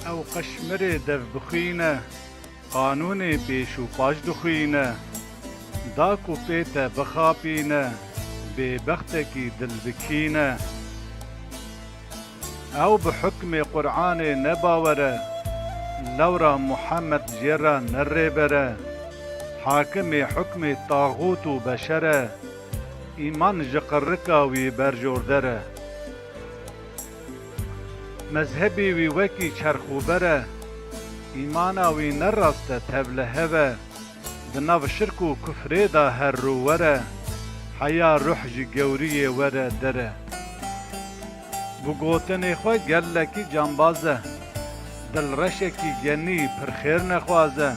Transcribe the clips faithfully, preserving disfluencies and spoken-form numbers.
Ew qeşmirê dev bixwîne, qanûnê pêş û paş dixwîne, da ku pê te bixapîne, bêbextekî dil bikîne. Ew bi hukmê Qur'anê ne bawer e, lewra Muhammed jê re ne rêber e. Hakimê hukmê taxût û beşer e, îman ji qirrika wî berjorder e. Mezhebê wî wekî çerx û ber e, îmana wî ne rast e, tevlihev e. Di nav şirk û kufrê de her rûwer e, heya ruh ji gewriyê were der e. Bi gotinê xwe gelekî cambaz e, dilreşekî genî pir xêr nexwaz e.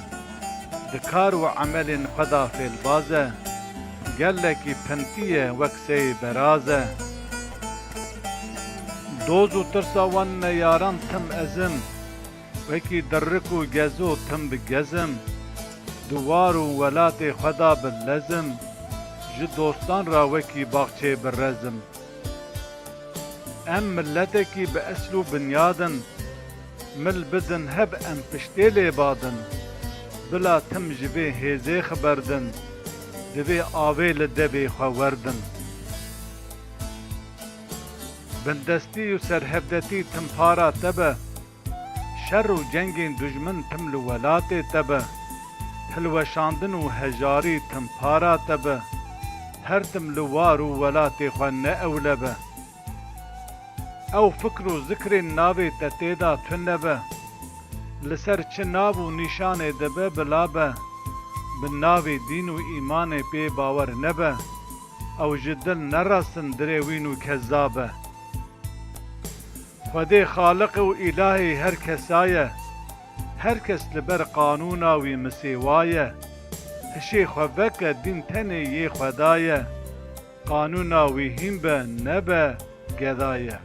Di kar û emelên xwe de fêlbaz e, gelekî pintî ye wek seyê beraz e. Doz û tirsa wan neyaran tim ez im, wekî dirik û gezo tim bi gez im. Di war û welatê xwe de bi lez im, ji dostan re wekî baxçê bi rez im. Em miletekî bi esl û binyad in, mil bidin heb em piştê lê badin. Bila tim ji vê hêzê xiberdin, divê avê li devê xwe werdin. Bindestî û serhevdetî tim para te be, şer û cengên dijmin tim li welatê te be, hilweşandin û hejarî tim para te be, her tim li war û welatê xwe ne ewle be. Ew fikr û zikrên navê te tê de tune be, li ser çi nav û nîşanê dibe bila be, bi navê dîn û îmanê pê bawer nebe, ew ji dil nerestin dirêwîn û kezzab e. Xwedê Xaliq û Îlahê her kesa ye, her kes li ber qanûna wî misêwa ye. Hişê xwe veke, dîn tenê yê Xweda ye, qanûna wî hîn be, nebe geda ye.